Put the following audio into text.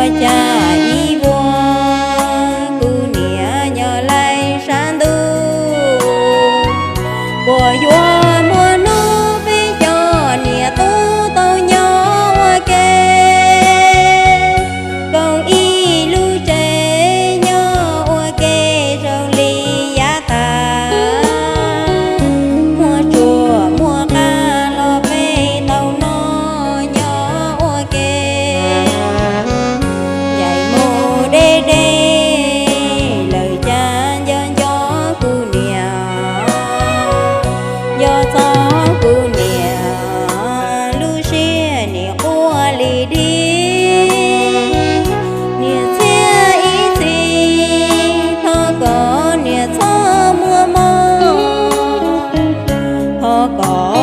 Cas ib vuag kuv niam nyob laij sab ntuj, puas yuav muaj hnub peb cov niam tub tau nyob ua ke, koom ib lub tsev nyob ua ke zoo li yav tas. Muaj tsuag muaj qab los peb tau noj nyob ua ke. Ncaim mus deb deb lawm cas nco nco kuv niam, nco txog kuv niam lub siab nim quaj li dib. Niam txiaj ib txhis thov kom niam txhob muaj mob, thov kom